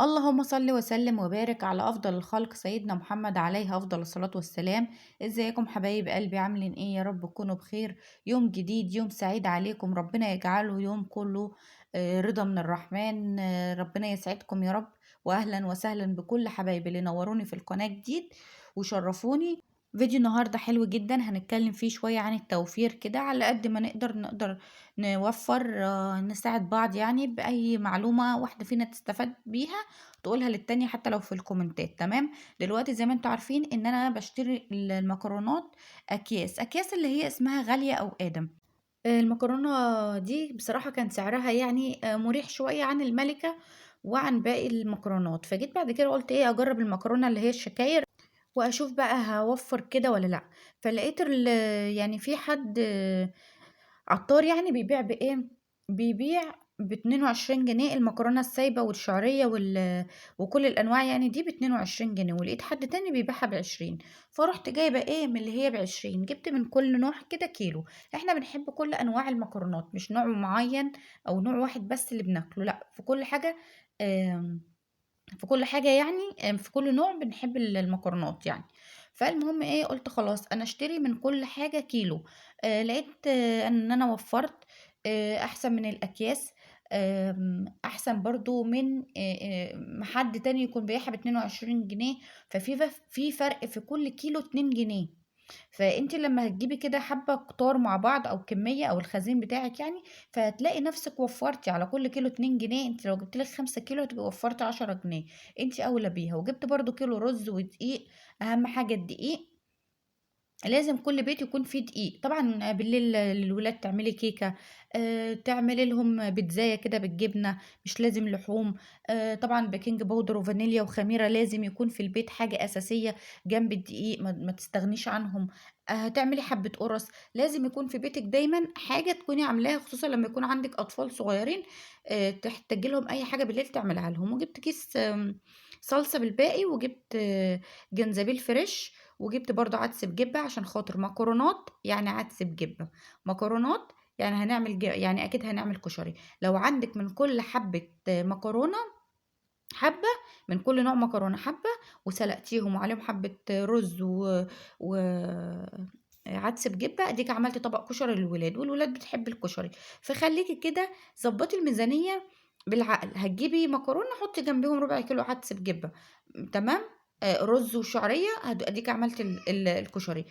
اللهم صل وسلم وبارك على أفضل الخلق سيدنا محمد عليه أفضل الصلاة والسلام. ازيكم حبايب قلبي؟ عاملين ايه؟ يا رب تكونوا بخير. يوم جديد، يوم سعيد عليكم، ربنا يجعله يوم كله رضا من الرحمن. ربنا يسعدكم يا رب. وأهلا وسهلا بكل حبايبي اللي نوروني في القناة جديد وشرفوني. فيديو النهاردة حلو جدا، هنتكلم فيه شوية عن التوفير كده على قد ما نقدر نوفر، نساعد بعض بأي معلومة واحدة فينا تستفاد بيها تقولها للتانية حتى لو في الكومنتات. تمام. دلوقتي زي ما انتوا عارفين ان انا بشتري المكرونات اكياس، اكياس اللي هي اسمها غالية او ادم. المكرونة دي بصراحة كان سعرها مريح شوية عن الملكة وعن باقي المكرونات. فجيت بعد كده قلت ايه، اجرب المكرونة اللي هي الشكاير واشوف بقى هوفر كده ولا لا. فلقيت في حد عطار بيبيع بايه، بيبيع ب22 جنيه المكرونة السايبة والشعرية وكل الأنواع دي ب22 جنيه، ولقيت حد تاني بيبيعها ب20. فرحت جايبة ايه من اللي هي ب20، جبت من كل نوع كده كيلو. احنا بنحب كل أنواع المكرونات، مش نوع معين أو نوع واحد بس اللي بناكله، لا، في كل حاجة، في كل حاجة في كل نوع بنحب المكرونات. فالمهم ايه، قلت خلاص انا اشتري من كل حاجة كيلو. لقيت ان انا وفرت، احسن من الاكياس، احسن برضو من حد تاني يكون بيعها ب22 جنيه. ففي في فرق في كل كيلو 2 جنيه. فانت لما هتجيبي كده حبة كتار مع بعض او كمية او الخزين بتاعك فهتلاقي نفسك وفرتي على كل كيلو 2 جنيه. انت لو جبت لك 5 كيلو هتبقي وفرتي 10 جنيه، انت اولى بيها. وجبت برضو كيلو رز ودقيق، اهم حاجة الدقيق، لازم كل بيت يكون فيه دقيق. طبعا بالليل للولاد تعملي كيكة، تعملي لهم بيتزاية كده بالجبنة، مش لازم لحوم. طبعا بيكنج باودر وفانيليا وخميرة لازم يكون في البيت، حاجة أساسية جنب الدقيق، ما تستغنيش عنهم. هتعملي حبة قرص، لازم يكون في بيتك دايما حاجة تكوني عاملاها، خصوصا لما يكون عندك أطفال صغيرين، تحتاجي لهم أي حاجة بالليل تعملها لهم. وجبت كيس، صلصة بالباقي، وجبت جنزبيل فريش، وجبت برضو عدس بجبة عشان خاطر مكرونات، يعني عدس بجبة مكرونات، يعني هنعمل يعني أكيد هنعمل كشري. لو عندك من كل حبة مكرونة حبة، من كل نوع مكرونة حبة، وسلقتيهم وعليهم حبة رز و عدس بجبة، اديك عملتي طبق كشري للولاد، والولاد بتحب الكشري. فخليكي كده ظبطي الميزانية بالعقل. هتجيبي مكرونة حطي جنبهم ربع كيلو عدس بجبة، تمام، رز وشعرية، اديك عملت الكشري.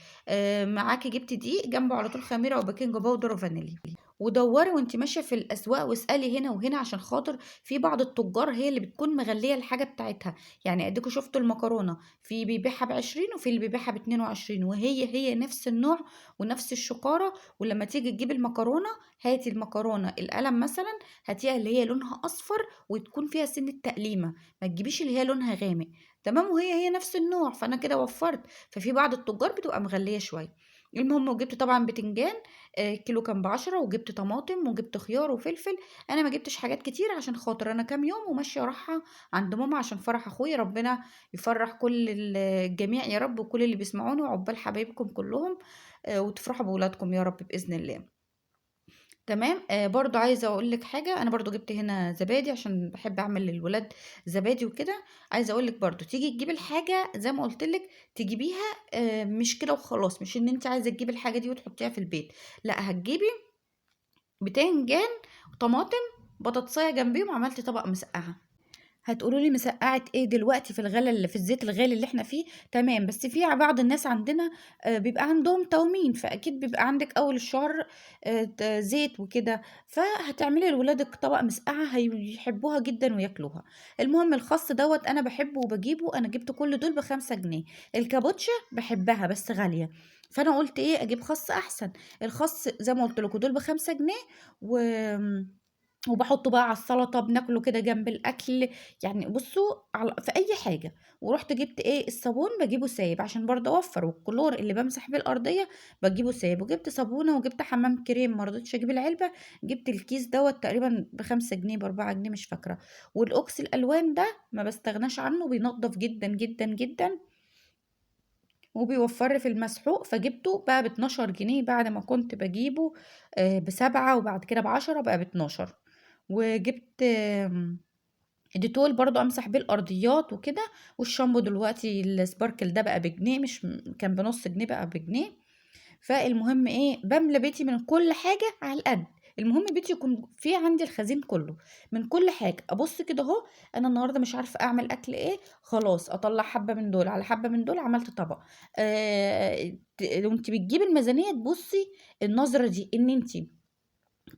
معاكي جبتي دقيق جنبه على طول خميرة وبيكنج باودر وفانيليا. ودوري وانت ماشية في الاسواق واسالي هنا وهنا، عشان خاطر في بعض التجار هي اللي بتكون مغليه الحاجة بتاعتها. اديكوا شفتوا المكرونه في بيبيعها ب20 وفي اللي بيبيعها ب22، وهي هي نفس النوع ونفس الشقاره. ولما تيجي تجيبي المكرونه هاتي المكرونه القلم مثلا، هاتيها اللي هي لونها اصفر وتكون فيها سن التقليمه، ما تجيبيش اللي هي لونها غامق، تمام، وهي هي نفس النوع. فانا كده وفرت. ففي بعض التجار بتبقى مغليه شوية. المهم وجبت طبعا بتنجان، كيلو كان ب10، وجبت طماطم وجبت خيار وفلفل. انا ما جبتش حاجات كتير عشان خاطر انا كام يوم وماشية رايحة عند ماما عشان فرح اخويا. ربنا يفرح كل الجميع يا رب، وكل اللي بيسمعوني، وعقبال حبايبكم كلهم، وتفرحوا بولادكم يا رب باذن الله. تمام. برضو عايزه اقول لك حاجة، انا برضو جبت هنا زبادي عشان بحب اعمل للولاد زبادي وكده. عايزه اقول لك برضو تيجي تجيبي الحاجة زي ما قلت لك تجيبيها، مش كده وخلاص، مش ان انت عايزه تجيبي الحاجة دي وتحطيها في البيت، لا، هتجيبي بتنجان طماطم بطاطسايه جنبيهم، عملتي طبق مسقعه. هتقولوا لي مسقعه ايه دلوقتي في الغلا اللي في الزيت الغالي اللي احنا فيه؟ تمام، بس في بعض الناس عندنا، بيبقى عندهم تومين، فاكيد بيبقى عندك اول الشهر، زيت وكده، فهتعملي لولادك طبق مسقعه هيحبوها جدا وياكلوها. المهم الخس دوت انا بحبه وبجيبه، انا جبت كل دول ب5 جنيه. الكابوتشا بحبها بس غالية، فانا قلت ايه، اجيب خس احسن. الخس زي ما قلت لكم دول ب5 جنيه، وبحطه بقى على السلطة، بناكله كده جنب الاكل، بصوا في اي حاجة. ورحت جبت ايه، الصابون بجيبه سايب عشان برضه اوفر، والكلور اللي بمسح بيه الارضية بجيبه سايب، وجبت صابونه وجبت حمام كريم، ما رضيتش اجيب العلبة، جبت الكيس دوت تقريبا ب5 جنيه ب4 جنيه مش فاكره. والاوكس الالوان ده ما بستغناش عنه، بينظف جدا جدا جدا وبيوفر في المسحوق، فجبته بقى ب12 جنيه بعد ما كنت بجيبه، ب7 وبعد كده ب10 بقى ب12. وجبت ديتول برضه أمسح بيه الأرضيات وكده، والشامبو دلوقتي ال Sparkle ده بقى بجنيه، مش كان بنُص جنيه بقى بجنيه. فالمهم إيه، باملى بيتي من كل حاجة على القد، المهم بيتي يكون فيه عندي الخزين كله، من كل حاجة، أبُص كده أهو أنا النهارده مش عارفة أعمل أكل إيه، خلاص أطلّع حبة من دول على حبة من دول عملت طبق. ت وأنتِ بتجيبي الميزانية تبُصي النظرة دي، إن أنتِ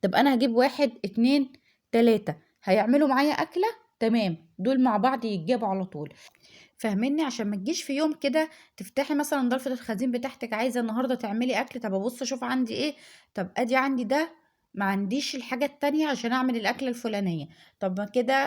طب أنا هاجيب 1، 2، 3 هيعملوا معايا أكلة، تمام، دول مع بعض يتجابوا على طول، فاهمينّي؟ عشان ما تجيش في يوم كده تفتحي مثلًا ضلفة الخزين بتاعتِك عايزة النهارده تعملي أكل، طب أبُص أشوف عندي إيه، طب أدي عندي ده، ما عنديش الحاجة التانية عشان أعمل الأكلة الفلانية، طب ما كده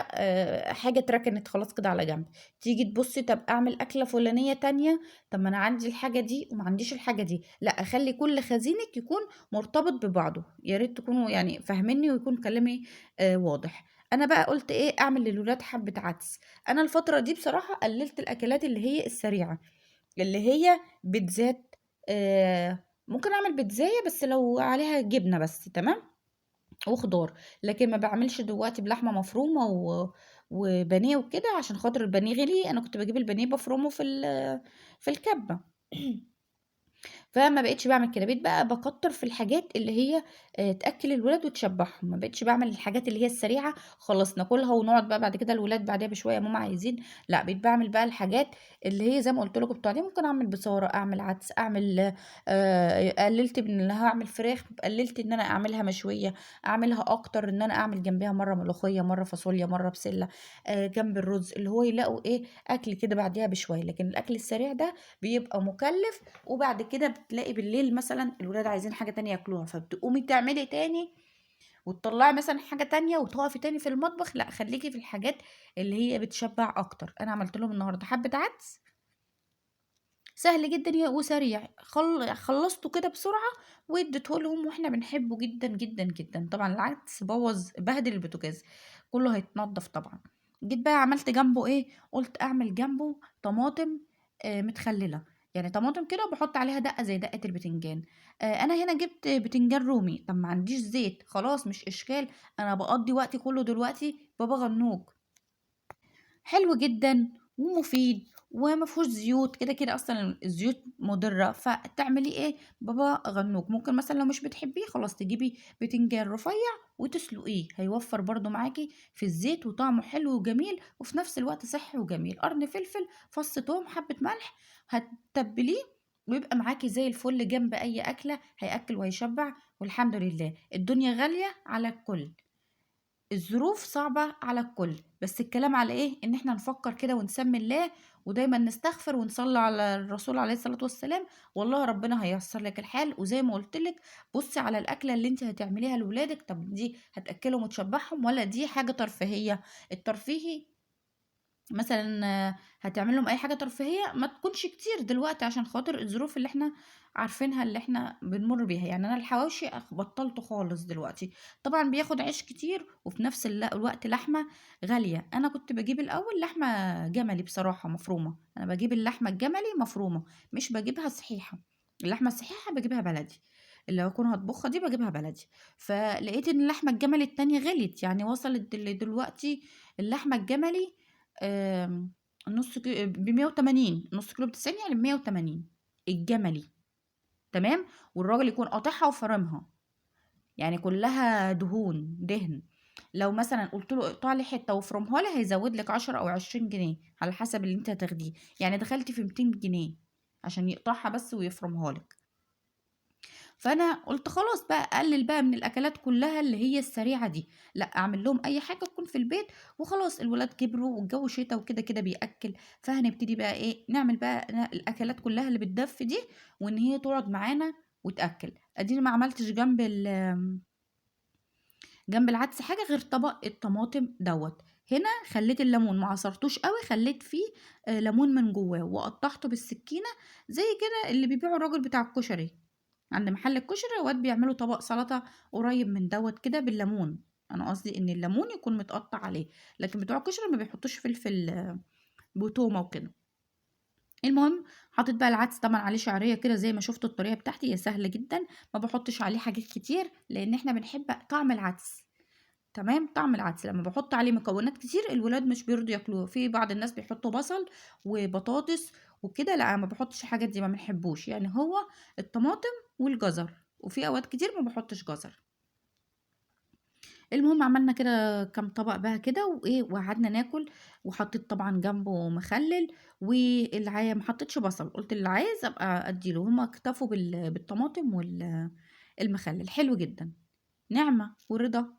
حاجة اتركنت خلاص كده على جنب، تيجي تبُصي طب أعمل أكلة فلانية تانية، طب ما أنا عندي الحاجة دي وما عنديش الحاجة دي، لأ أخلّي كل خزينِك يكون مرتبط ببعضه، يا ريت تكونوا يعني فاهمينّي ويكون كلامي واضح. أنا بقى قُلت إيه، أعمل للولاد حبة عدس. أنا الفترة دي بصراحة قللت الأكلات اللي هي السريعة، اللي هي بيتزات، ممكن أعمل بيتزاية بس لو عليها جبنة بس، تمام، وخضار، لكن ما باعملش دلوقتي بلحمة مفرومة وبانيه وكده، عشان خاطر البانيه غلي، أنا كنت باجيب البانيه بافرمه في الكبة. فما بقيتش باعمل كده، بقيت بقى باكتّر في الحاجات اللي هي تأكّل الولاد وتشبّعهم، ما بقيتش باعمل الحاجات اللي هي السريعة خلاص ناكلها ونقعد بقى بعد كده الولاد بعديها بشوية يا ماما عايزين، لأ بقيت باعمل بقى الحاجات اللي هي زي ما قُلت لكم بتوع دي، ممكن أعمل بصارة، أعمل عدس، أعمل قلّلت من اللي هاعمل فراخ، قلّلت إن أنا أعملها مشوية، أعملها أكتر إن أنا أعمل جنبيها مرّة ملوخية، مرّة فاصوليا، مرّة بسلة، جنب الرز، اللي هو يلاقوا إيه، أكل كده بعديها بشوية، لكن الأكل السريع ده بيبقى مُكلِّف، وبعد كده بتلاقي بالليل مثلًا الولاد عايزين حاجة تانية ياكلوها، فبتقومي تعملي تاني وتطلّعي مثلًا حاجة تانية وتقفي تاني في المطبخ، لأ خلّيكِ في الحاجات اللي هي بتشبّع أكتر. أنا عملت لهم النهارده حبة عدس سهل جدًا وسريع، خلّصته كده بسرعة واديته لهم، وإحنا بنحبه جدًا، جدًا، جدًا. طبعًا العدس بوّظ بهدل البوتاجاز، كله هيتنضّف طبعًا. جيت بقى عملت جنبه إيه، قُلت أعمل جنبه طماطم متخللة، يعني طماطم كده وباحط عليها دقة زي دقة البتنجان. أنا هنا جبت بتنجان رومي، طب ما عنديش زيت، خلاص مش إشكال، أنا باقضّي وقتي كله دلوقتي بابا غنوج. حلو جدًا ومفيد وما فيهوش زيوت، كده، كده أصلًا الزيوت مُضرة، فتعمليه إيه، بابا غنوج. ممكن مثلًا لو مش بتحبيه خلاص تجيبي بتنجان رفيع وتسلقيه، هيوفّر برضه معاكِ في الزيت وطعمه حلو وجميل، وفي نفس الوقت صحّي وجميل. قرن فلفل، فص توم، حبة ملح، هتتبليه ويبقى معاكِ زي الفل جنب أي أكلة، هيأكل وهيشبع والحمد لله. الدنيا غالية على الكل، الظروف صعبة على الكل، بس الكلام على إيه؟ إن إحنا نفكر كده ونسمي الله، ودايمًا نستغفر ونصلي على الرسول عليه الصلاة والسلام، والله ربنا هييسر لِك الحال. وزي ما قُلت لِك بُصي على الأكلة اللي أنتِ هتعمليها لولادِك، طب دي هتأكلهم وتشبعهم ولا دي حاجة ترفيهية؟ الترفيهي مثلًا هتعمل لهم أي حاجة ترفيهية ما تكونش كتير دلوقتي عشان خاطر الظروف اللي إحنا عارفينها اللي إحنا بنمُر بيها، يعني أنا الحواوشي بطّلته خالص دلوقتي، طبعًا بياخد عيش كتير وفي نفس الوقت لحمة غالية، أنا كنت باجيب الأول لحمة جملي بصراحة مفرومة، أنا باجيب اللحمة الجملي مفرومة، مش باجيبها صحيحة، اللحمة الصحيحة باجيبها بلدي، اللي هاكون هاطبخها دي باجيبها بلدي، فلقيت إن اللحمة الجملي التانية غليت، يعني وصلت دلوقتي اللحمة الجملي نُص ب180، نُص كيلو ب90 يعني ب180 الجملي، تمام؟ والراجل يكون قاطعها وفارمها، يعني كلها دهون، دهن. لو مثلًا قُلت له اقطع لي حتة وافرمها لي هيزود لِك 10 أو 20 جنيه على حسب اللي أنتِ هتاخديه، يعني دخلتِ في 200 جنيه عشان يقطعها بس ويفرمها لِك. فأنا قُلت خلاص بقى أقلل بقى من الأكلات كلها اللي هي السريعة دي، لأ أعمل لهم أي حاجة تكون في البيت وخلاص، الولاد كبروا والجو شتا وكده كده بيأكل، فهنبتدي بقى إيه، نعمل بقى الأكلات كلها اللي بتدفي دي، وإن هي تقعد معانا وتأكل. أديني ما عملتش جنب العدس حاجة غير طبق الطماطم دوت. هنا خليت الليمون ما عصرتوش قوي، خليت فيه ليمون من جواه وقطعته بالسكينة زي كده اللي بيبيعه الراجل بتاع الكشري عند محل الكشري، اوقات بيعملوا طبق سلطة قريب من دوت كده بالليمون، انا قصدي ان الليمون يكون متقطع عليه، لكن بتوع الكشري ما بيحطوش فلفل بتومة وكده. المهم حطيت بقى العدس طبعا عليه شعرية كده زي ما شفتوا الطريقة بتاعتي، هي سهلة جدا، ما بحطش عليه حاجات كتير لان احنا بنحب طعم العدس. تمام، طعم العدس لمّا باحط عليه مكونات كتير الولاد مش بيرضوا ياكلوه، في بعض الناس بيحطوا بصل وبطاطس وكده، لأ أنا ما باحطش الحاجات دي ما بنحبوش، يعني هو الطماطم والجزر، وفي أوقات كتير ما باحطش جزر. المهم عملنا كده كام طبق بقى كده وإيه، وقعدنا ناكل، وحطيت طبعًا جنبه مخلل، واللي ما حطيتش بصل، قُلت اللي عايز أبقى أدّي له، هُم اكتفوا بالطماطم المخلل، حلو جدًا، نعمة ورضا،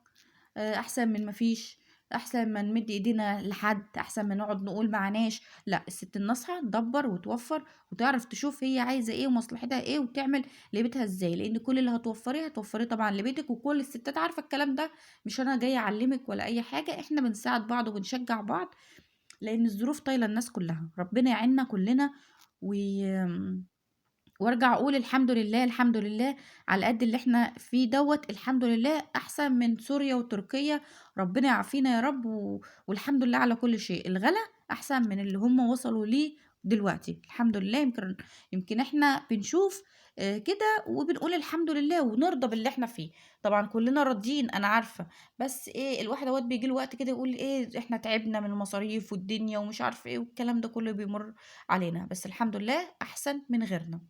أحسن من ما فيش، أحسن ما نمد إيدينا لحد، أحسن ما نقعد نقول معناش، لأ الست الناصحة تدبّر وتوفّر وتعرف تشوف هي عايزة إيه ومصلحتها إيه وتعمل لبيتها إزاي، لإن كل اللي هتوفّريه هتوفّريه طبعًا لبيتِك، وكل الستات عارفة الكلام ده، مش أنا جاية أعلّمِك ولا أي حاجة، إحنا بنساعد بعض وبنشجّع بعض، لإن الظروف طايلة الناس كلّها، ربنا يعيننا كلّنا وي وارجع أقول الحمد لله، الحمد لله على قد اللي إحنا فيه دوّة، الحمد لله أحسن من سوريا وتركيا، ربنا يعافينا يا رب والحمد لله على كل شيء، الغلا أحسن من اللي هم وصلوا ليه دلوقتي، الحمد لله يمكن إحنا بنشوف كده وبنقول الحمد لله ونرضى باللي إحنا فيه، طبعًا كلنا راضيين أنا عارفة، بس إيه الواحد أوقات بييجي له وقت كده يقول إيه إحنا تعبنا من المصاريف والدنيا ومش عارفة إيه والكلام ده كله بيمُر علينا، بس الحمد لله أحسن من غيرنا.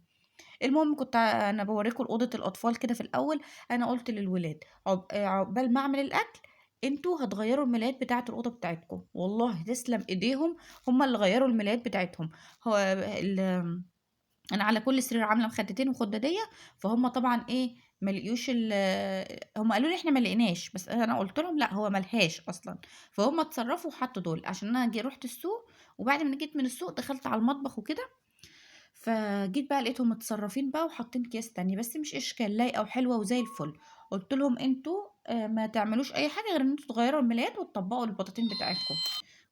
المهم كنت أنا باوريكم أوضة الأطفال كده في الأول، أنا قُلت للولاد عقبال ما أعمل الأكل أنتم هتغيّروا الملايات بتاعة الأوضة بتاعتكم، والله تسلم إيديهم هم اللي غيّروا الملايات بتاعتهم، هو ال أنا على كل سرير عاملة مخدتين وخدادية، فهُم طبعًا إيه، ما لقيوش هم قالوا لي: "إحنا ما لقيناش." بس أنا قُلت لهم: "لأ، هو ما لهاش أصلًا." فهُم اتصرّفوا وحطّوا دول، عشان أنا رُحت السوق، وبعد ما جيت من السوق دخلت على المطبخ وكده، فجيت بقى لقيتهم متصرّفين بقى وحاطين أكياس تانية، بس مش إشكال، لايقة وحلوة وزي الفل. قُلت لهم: "أنتم ما تعملوش أي حاجة غير إن أنتم تغيّروا الملايات وتطبّقوا البطاطين بتاعتكم."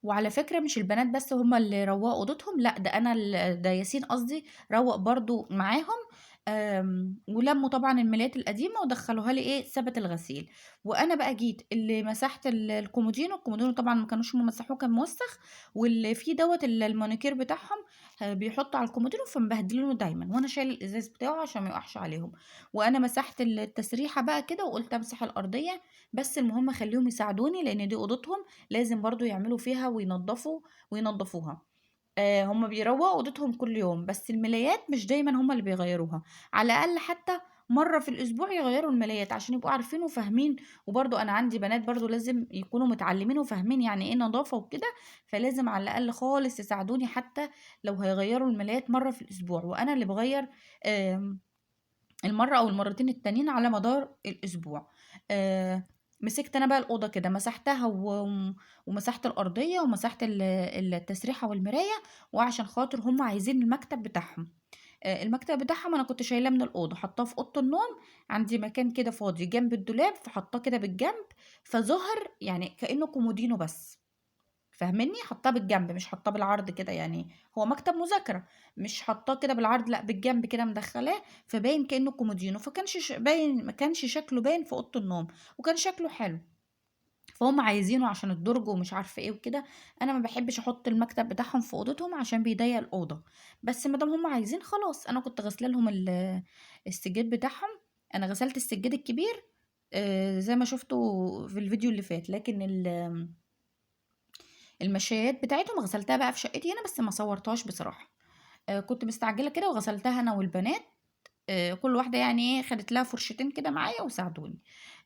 وعلى فكرة مش البنات بس هم اللي روّقوا أوضتهم، لأ ده أنا ده ياسين قصدي روّق برضه معاهم، ولمّوا طبعًا الملايات القديمة ودخلوها لي إيه، سبت الغسيل. وأنا بقى جيت اللي مسحت الكومودينو، الكومودينو طبعًا ما كانوش هم مسحوه كان موسخ، واللي فيه دوّة المانيكير بتاعهم بيحطوا على الكومودينو فمبهدلينه دايمًا، وأنا شايلة الإزاز بتاعه عشان ما يقعش عليهم. وأنا مسحت التسريحة بقى كده وقُلت أمسح الأرضية، بس المهم أخلّيهم يساعدوني لإن دي أوضتهم، لازم برضه يعملوا فيها وينضفوها. هم بيروّقوا أوضتهم كل يوم، بس الملايات مش دايمًا هم اللي بيغيّروها، على الأقل حتى مرّة في الأسبوع يغيّروا الملايات عشان يبقوا عارفين وفاهمين، وبرضه أنا عندي بنات برضه لازم يكونوا متعلمين وفاهمين يعني إيه نضافة وكده، فلازم على الأقل خالص يساعدوني حتى لو هيغيّروا الملايات مرّة في الأسبوع، وأنا اللي باغيّر المرّة أو المرّتين التانيين على مدار الأسبوع. مسكت أنا بقى الأوضة كده مسحتها ومسحت الأرضية ومسحت التسريحة والمراية، وعشان خاطر هم عايزين المكتب بتاعهم. المكتب بتاعهم أنا كنت شايلاه من الأوضة، حاطاه في أوضة النوم، عندي مكان كده فاضي جنب الدولاب، فحاطاه كده بالجنب، فظهر يعني كأنه كومودينو بس. فاهماني؟ حاطاه بالجنب مش حاطاه بالعرض كده، يعني هو مكتب مذاكرة، مش حاطاه كده بالعرض لأ، بالجنب كده مدخّلاه، فباين كإنه كومودينو، فكانش باين، ما كانش شكله باين في أوضة النوم، وكان شكله حلو. فهُم عايزينه عشان الدرج ومش عارفة إيه وكده، أنا ما باحبش أحط المكتب بتاعهم في أوضتهم عشان بيضيّق الأوضة، بس ما دام هُم عايزين خلاص، أنا كنت غاسلة لهم السجاد بتاعهم، أنا غسلت السجاد الكبير زي ما شُفتوا في الفيديو اللي فات، لكن المشايات بتاعتهم غسلتها بقى في شقتي هنا، بس ما صورتهاش بصراحة. كنت مستعجلة كده وغسلتها أنا والبنات، كل واحدة يعني إيه خدت لها فرشتين كده معايا وساعدوني.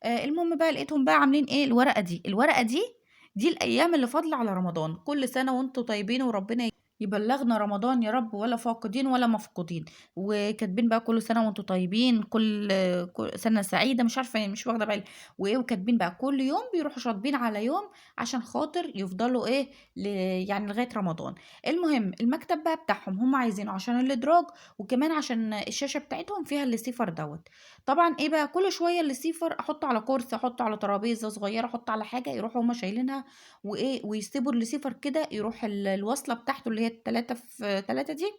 المهم بقى لقيتهم بقى عاملين إيه الورقة دي، الورقة دي الأيام اللي فاضلة على رمضان، كل سنة وأنتم طيبين وربنا يبلغنا رمضان يا رب ولا فاقدين ولا مفقودين، وكاتبين بقى كل سنة وأنتم طيبين، كل سنة سعيدة، مش عارفة إيه، مش واخدة بالي، وإيه، وكاتبين بقى كل يوم بيروحوا شاطبين على يوم عشان خاطر يفضلوا إيه يعني لغاية رمضان. المهم المكتب بقى بتاعهم هم عايزينه عشان الإدراج، وكمان عشان الشاشة بتاعتهم فيها الريسيفر دوت. طبعا إيه بقى كل شوية الريسيفر أحطه على كرسي، أحطه على ترابيزة صغيرة، أحطه على حاجة، يروحوا هم شايلينها وإيه، ويسيبوا الريسيفر كده، يروح الوصلة بتاعته اللي هي التلاتة في تلاتة دي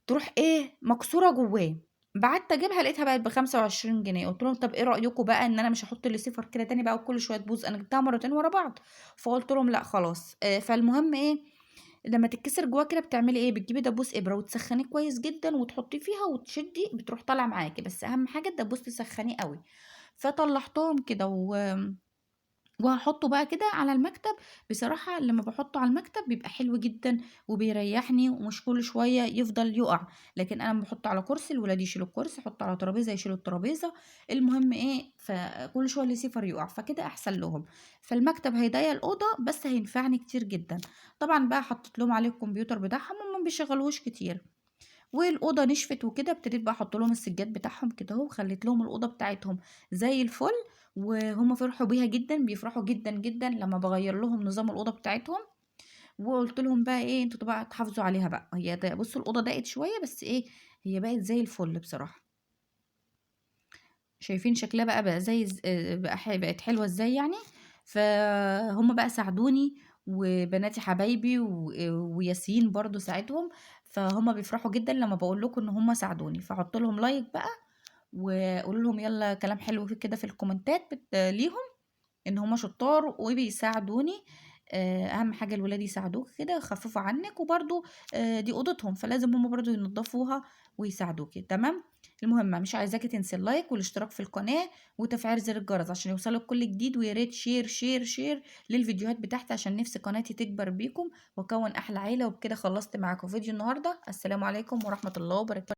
تروح إيه مكسورة جواه. بعدت أجيبها لقيتها بقت ب25 جنيه، قُلت لهم طب إيه رأيكم بقى إن أنا مش هاحط الريسيفر كده تاني بقى وكل شوية تبوظ، أنا جبتها مرتين ورا بعض، فقُلت لهم لأ خلاص. فالمهم إيه، لمّا تتكسر جواه كده بتعملي إيه، بتجيبي دبوس إبرة وتسخّنيه كويس جدًا وتحطيه فيها وتشدي، بتروح طالعة معاكِ، بس أهم حاجة الدبوس تسخّنيه أوي. فطلّعتهم كده وهاحطه بقى كده على المكتب. بصراحة لمّا باحطه على المكتب بيبقى حلو جدًا وبيريحني ومش كل شوية يفضل يُقع، لكن أنا لمّا باحطه على كرسي الولاد يشيلوا الكرسي، أحطه على ترابيزة يشيلوا الترابيزة، المهم إيه، فكل شوية الريسيفر يُقع، فكده أحسن لهم. فالمكتب هيضيّق الأوضة بس هينفعني كتير جدًا. طبعًا بقى حطيت لهم عليه الكمبيوتر بتاعهم، هُم ما بيشغلوهوش كتير. والأوضة نشفت وكده، ابتديت بقى أحط لهم السجاد بتاعهم كده أهو، وخلّيت لهم الأوضة بتاعتهم زي الفل، وهُم فرحوا بيها جدًا، بيفرحوا جدًا، جدًا لمّا باغيّر لهم نظام الأوضة بتاعتهم، وقُلت لهم بقى إيه، أنتم بقى تحافظوا عليها بقى، هي بُصّوا الأوضة ضاقت شوية بس إيه، هي بقت زي الفل بصراحة. شايفين شكلها بقى زي الز بقى بقت حلوة إزاي يعني، فهُم بقى ساعدوني وبناتي حبايبي وياسين برضه ساعدهم، فهُم بيفرحوا جدًا لمّا باقول لكم إن هُم ساعدوني، فحطوا لهم like بقى وقولوا لهم يالّا كلام حلو كده في الكومنتات ليهم إن هُم شطار وبيساعدوني، أهم حاجة الولاد يساعدوكِ كده يخففوا عنِّك، وبرضه دي أوضتهم فلازم هُم برضه ينضفوها ويساعدوكِ، تمام؟ المهم مش عايزاكِ تنسي ال like والاشتراك في القناة وتفعيل زر الجرس عشان يوصلِك كل جديد، ويا ريت share، share، share للفيديوهات بتاعتي عشان نفسي قناتي تكبر بيكم وأكوّن أحلى عيلة. وبكده خلصت معاكم فيديو النهارده، السلام عليكم ورحمة الله وبركاته.